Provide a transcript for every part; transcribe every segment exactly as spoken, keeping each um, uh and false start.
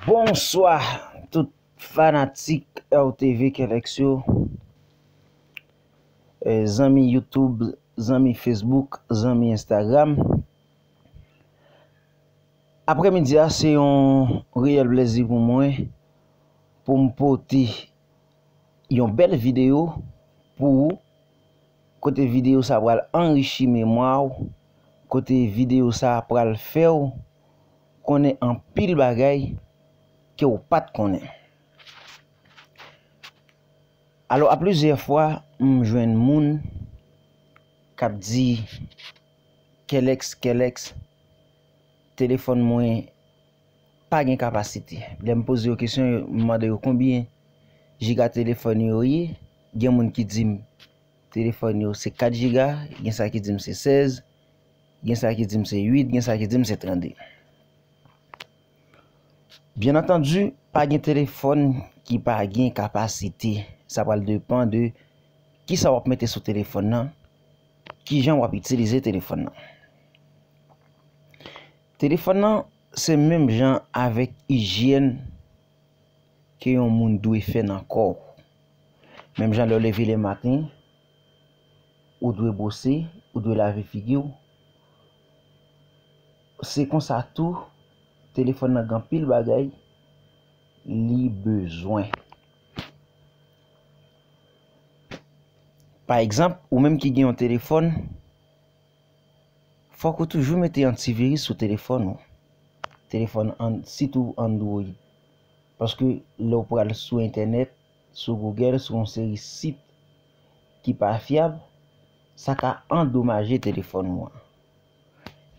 Bonswa tout fanatik R T V Kelex yo, eh, zanmi YouTube, zanmi Facebook, zanmi Instagram. Aprèmidi a, se yon reyèl plèzi pou mwen pou m pote yon bèl videyo pou ou, kote videyo sa pral anrichi memwa w, kote videyo sa pral fè w konnen anpil bagay ke w pa t konnen. Alò, a plizyè fwa, m jwenn moun k ap di, Kelex, Kelex, telefòn mwen pa gen kapasite. Lè m poze yo kesyon, yo, m mande yo konbyen jiga telefòn yo ye. Gen moun ki di m telefòn yo se kat jiga, gen sa ki di m se sèz, gen sa ki di m se uit, gen sa ki di m se trannde. Byen antandi, pa gen telefòn ki pa gen kapasite. Sa pral depann de kisa w ap mete sou telefòn nan, kijan w ap itilize telefòn nan. Telefòn nan se menm jan avèk ijyèn ke yon moun dwe fè nan kò w. Menm jan lè w leve lè maten, ou dwe bwose, ou dwe lave figi w. Se konsa tou, telefòn nan gen anpil bagay li bezwen. Pa egzanp, ou menm ki gen yon telefòn, fòk ou toujou mete antiviris sou telefòn ou. Telefòn an, sitou Android. Paske lè w pral sou entènèt, sou Google, sou yon seri sit ki pa fyab, sa ka andomaje telefòn ou an.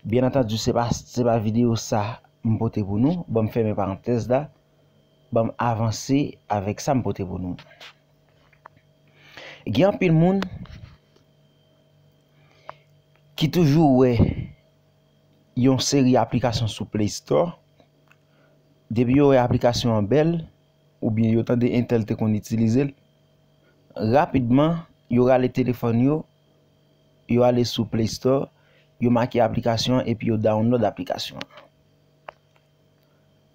Byen antandi, se pa, se pa videyo sa m pote pou nou. Ban m fèmen parantèz la. Ban m avanse avèk sa m pote pou nou. Gen anpil moun ki toujou wè yon seri aplikasyon sou Play Store. Depi yo wè aplikasyon an bèl, oubyen yo tande entèl te konn itilize l, rapidman, yo rale telefòn yo, yo ale sou Play Store, yo make aplikasyon an epi yo download aplikasyon an.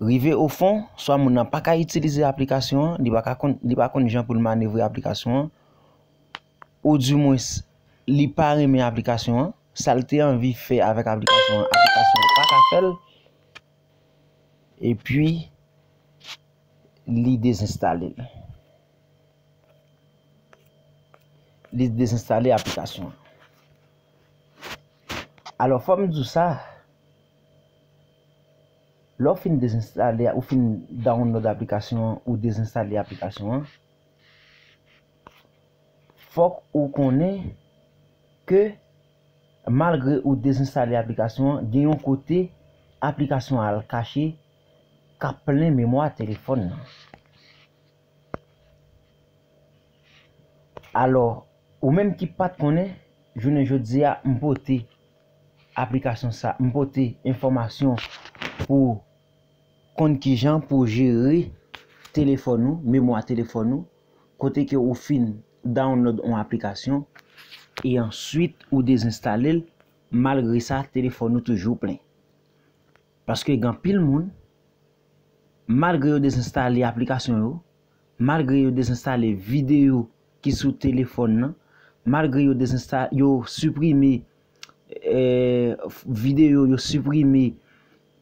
Rive o fon, swa moun nan pa ka itilize aplikasyon an, li pa ka konn, li pa konn jan pou l manevre aplikasyon an, oudimwens, li pa renmen aplikasyon an, sa l te anvi fè avèk aplikasyon an, aplikasyon an pa ka fè l, epi li dezenstale l. Li dezenstale aplikasyon an. Alò, fò m di w sa, lè w fin dezenstale, ou fin download aplikasyon an, ou dezenstale aplikasyon an, fòk ou konnen ke malgre ou dezenstale aplikasyon an, gen yon kote aplikasyon an al kache k ap plen memwa telefòn nan. Alò, ou menm ki pa t konnen, jounen jodi a, m pote aplikasyon sa, m pote enfòmasyon pou konn kijan pou jere telefòn ou, memwa telefòn ou, kote ke ou fin download yon aplikasyon, e answit ou dezenstale l, malgre sa, telefòn ou toujou plen. Paske gen anpil moun, malgre yo dezenstale aplikasyon yo, malgre yo dezenstale videyo ki sou telefòn nan, malgre yo dezensta-, yo siprime, eh, videyo, yo siprime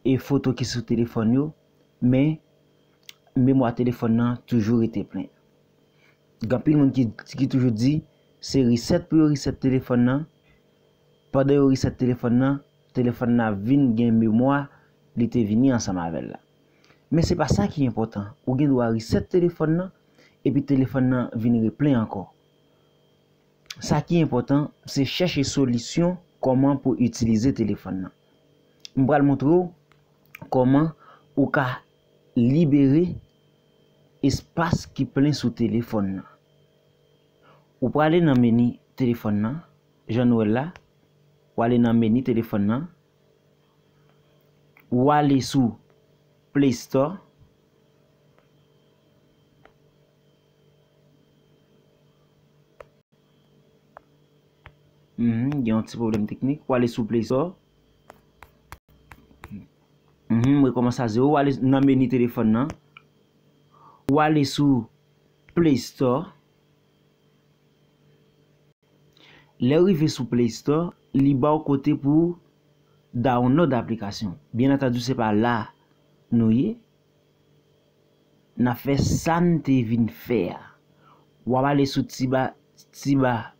e foto ki sou telefòn yo, men memwa telefòn nan toujou rete plen. Gen anpil moun ki, ki toujou di se reset pou yo reset telefòn nan. Pandan yo reset telefòn nan, telefòn nan ap vin gen memwa li te vini ansanm avè l la. Men se pa sa ki enpòtan. Ou gen dwa reset telefòn nan, epi telefòn nan vin replen ankò. Sa ki enpòtan, se chèche solisyon kòman pou itilize telefòn nan. M pral montre w kòman ou ka libere espas ki plen sou telefòn nan. Ou prale nan meni telefòn nan, jan nou wè l la, ou ale nan meni telefòn nan, ou ale sou Play Store. Mhm, gen yon ti pwoblèm teknik. Ou ale sou Play Store. Mhm, m rekòmanse a zewo, w ale nan meni telefòn nan, w ale sou Play Store. Lè w rive sou Play Store, li ba w kote pou w download aplikasyon. Byen antandi, se pa la nou ye. N ap fè sa n te vin fè a. W ap ale sou ti ba, ti ba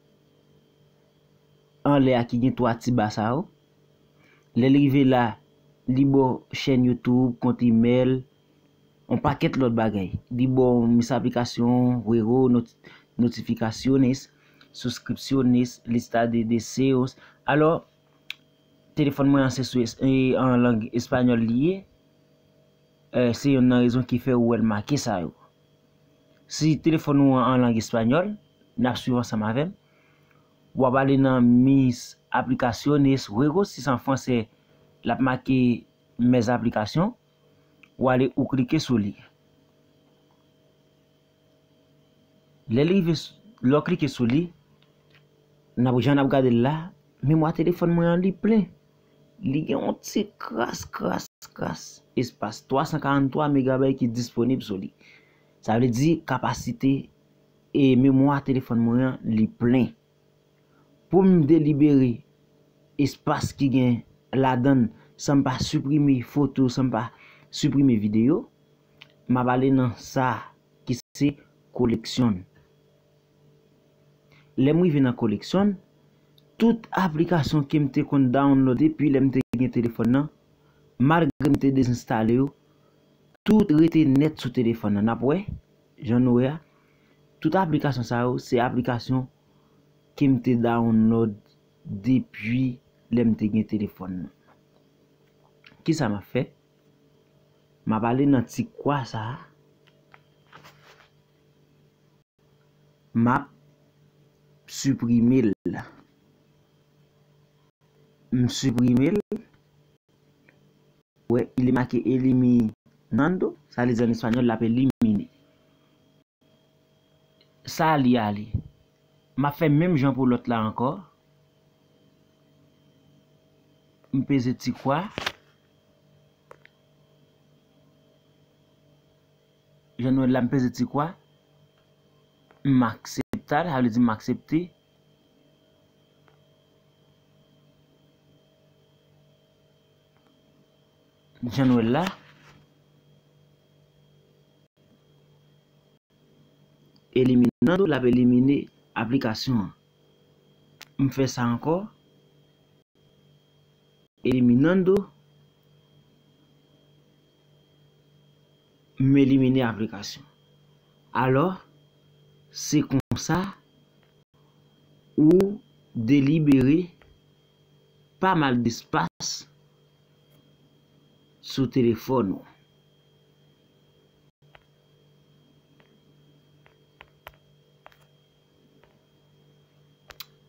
anlè a ki gen twa ti ba sa yo. Lè l rive la, li ba w chèn YouTube, kont imèl, yon pakèt lòt bagay. Li ba w mis aplikasyon, juegos, not-, notificaciones, suscripciones, lista de deseos. Alò, telefòn mwen an se sou es-, e, an lang espanyòl li ye. Eh, se yonn nan rezon ki fè ou wè l make sa yo. Si telefòn ou an an lang espanyòl, n ap swiv ansanm avè m. W ap ale nan mis aplicaciones, juegos, si se an fransè, l ap make mes aplications. W ale ou klike sou li. Lè l rive s-, lè w klike sou li, n ap, jan n ap gade l la, memwa telefòn mwen an li plen. Li gen yon ti kras, kras, kras espas, twa san karanntwa megabayt ki disponib sou li. Sa vle di kapasite e memwa telefòn mwen an li plen. Pou m delibere espas ki gen ladan l san m pa siprime foto, san m pa siprime videyo, m ap ale nan sa ki se koleksyon. Lè m rive nan koleksyon, tout aplikasyon ke m te konn download depi lè m te gen telefòn nan, malgre m te dezenstale yo, tout rete nèt sou telefòn nan. N ap wè, jan nou wè a, tout aplikasyon sa yo, se aplikasyon ke m te download depi lè m te gen telefòn nan. Kisa m ap fè? M ap ale nan ti kwa sa a. M ap siprime l. M siprime l. Wè, il est marqué eliminando, sa vle di an espanyòl, l ap elimine. Sa li ale. M ap fè menm jan pou lòt la ankò. M peze ti kwa. Jan nou wè l la, m peze ti kwa. M aksepte l, sa vle di m aksepte. Jan nou wè l la. Eliminando, l ap elimine aplikasyon an. M fè sa ankò. Eliminando, m elimine aplikasyon. Alò, se konsa ou delibere pa mal despas sou telefòn ou.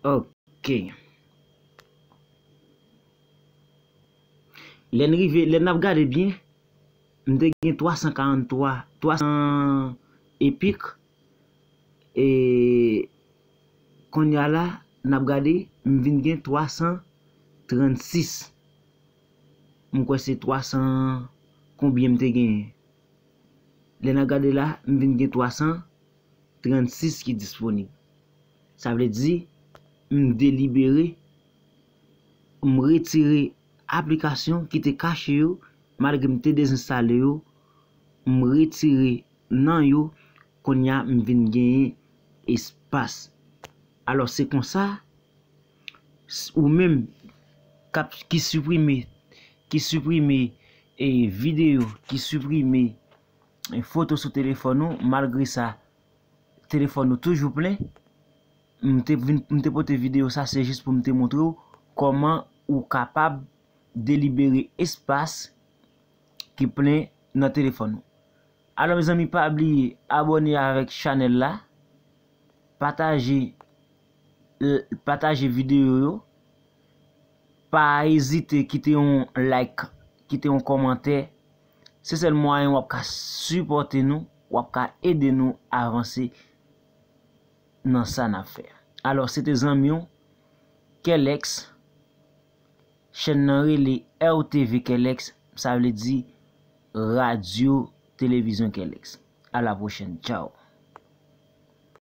Ok. Lè n rive, lè n ap gade byen, m te gen twa san karanntwa, twa san epik. E kounye a la, n ap gade, m vin gen twa san trannsis. M kwè se twa san konbyen m te genyen. Lè n ap gade la, m vin gen twa san trannsis ki disponib. Sa vle di, m delibere, m retire aplikasyon ki te kache yo, malgre m te dezenstale yo, m retire nan yo, kounye a m vin genyen espas. Alò, se konsa, s-, ou menm k ap, ki siprime, ki siprime, e, videyo, ki siprime, e, foto sou telefòn ou, malgre sa, telefòn ou toujou plen. M te vin, m te pote videyo sa, se jis pou m te montre w kòman ou kapab delibere espas ki plen nan telefòn ou. Alò, mezanmi, pa bliye abòne avèk chanèl la, pataje, l-, pataje videyo yo, pa ezite kite yon like, kite yon kòmantè. Se sèl mwayen w ap ka sipòte nou, w ap ka ede nou avanse nan sa n ap fè. Alò, se te zanmi w, Kelex. Chèn nan rele R T V Kelex, sa vle di Radyo Televizyon Kelex. A la pwochèn. Tchaw.